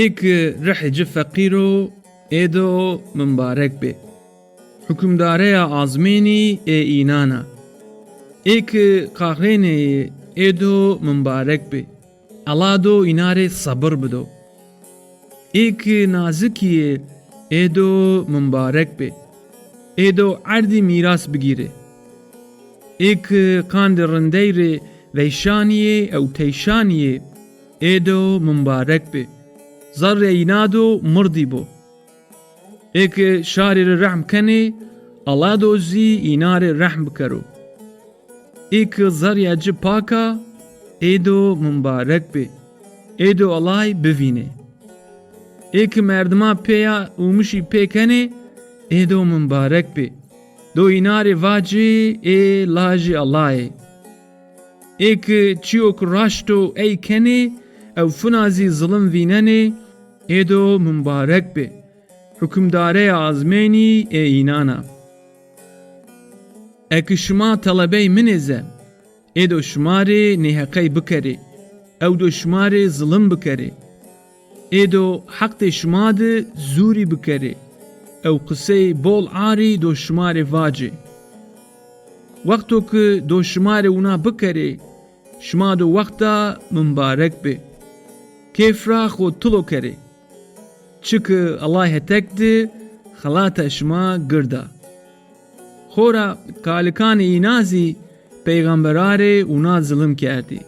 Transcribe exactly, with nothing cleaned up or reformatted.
Ê ki rihê ci feqîr o, ê do mimbarek bê. Hukimdareya azmênî ê înan a. Ê ki qaxrênê yê, ê do mimbarek bê. Ella do îna rê sebir bido. Ê ki nazikî yê, ê do mimbarek bê. Ê do erdî mîras bigîrê. Ê ki qandê rindey rê veyşanî yê ew teyşanî yê, ê do mimbarek bê. Zerrê îna do mirdî bo. Ê ki şarî rê rehm kenê, Ella do zî îna rê rehm bikero. Ê ki zerrîya ci pak a, ê do mimbarek bê. Ê do Ellay bivînê. Ê ki merdima pêya ûmişî pê kenê, ê do mimbarek bê. Do îna rê vacê ê lajê Ella yê. Ê ki çîyo ki raşt o ey kenê ew fina zî zilim vînenê, ê do mimbarek bê. Hukimdareya azmênî ê înan a. Eki şima telebey min ê ze, ê do şima rê nêheqey bikerê, ew do şima rê zilim bikerê. Ê do heqdê şima di zûrî bikerê, ew qisey bol arî do şima rê vacê. Wexto ki do şima rê wina bikerê, şima do wexta mimbarek bê. Kêf ra xo tilo kerê. Çiki Ellay hetek di xelata şima gird a. Xora kalikanê îna zî peyxamberan rê wina zilim kerdî.